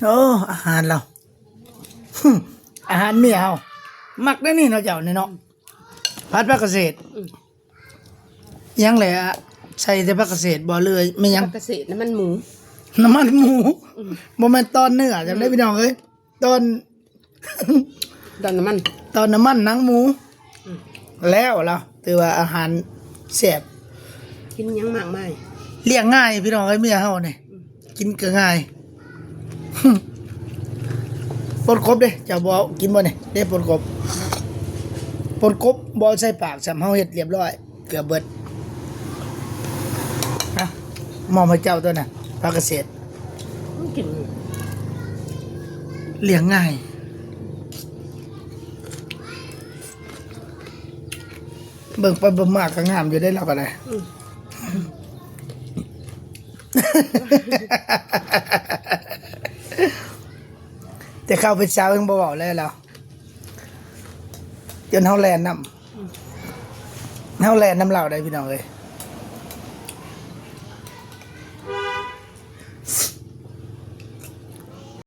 ໂອ້ ອາຫານລາວ ອາຫານເມຍເຮົາ ມັກໄດ໋ນີ້ເນາະ ເຈົ້ານີ້ເນາະ ອືມ ຜັດຜັກກະເສດ ອືມ ຫຍັງແຫຼະ ໃສ່ແຕ່ຜັກກະເສດບໍ່ ຫຼືແມ່ນຫຍັງ? ຜັກກະເສດ ນ້ຳມັນໝູ ນ້ຳມັນໝູ ອືມ ບໍ່ແມ່ນຕອນເນື້ອ ອືມ ຈຳໄດ້ພີ່ນ້ອງເອີຍ ຕອນ ຕອນນ້ຳມັນ ຕອນນ້ຳມັນໜັງໝູ ອືມ ແລ້ວລະ ຖືວ່າອາຫານແຊບ ກິນຫຍັງມາກມາຍ ລ້ຽງງ່າຍພີ່ນ້ອງເອີຍ ເມຍເຮົານີ້ ອືມ ກິນກໍງ່າຍ ປົ່ນກົບເດ້ ເຈົ້າບໍ່ກິນບໍ່ນີ້ ເດ້ປົ່ນກົບ ປົ່ນກົບບໍ່ໃສ່ປາກຊ້ຳ ເຮົາເຮັດລຽບຮ້ອຍ ເກືອບເບິດ ນະ ມອບໃຫ້ເຈົ້າຕົວນັ້ນ ຜັກກະເສດ ກິນ ລ້ຽງງ່າຍ ເບິ່ງໄປເບິ່ງມາກໍງາມຢູ່ເດ້ລາວກໍໄດ້ ອືມ ແຕ່ເຂົາເປັນສາວຍັງບໍ່ເວົ້າແລ້ວລາວ ຈົນເຮົາແລ່ນນຳ ອືມ ເຮົາແລ່ນນຳລາວໄດ້ພີ່ນ້ອງເອີຍ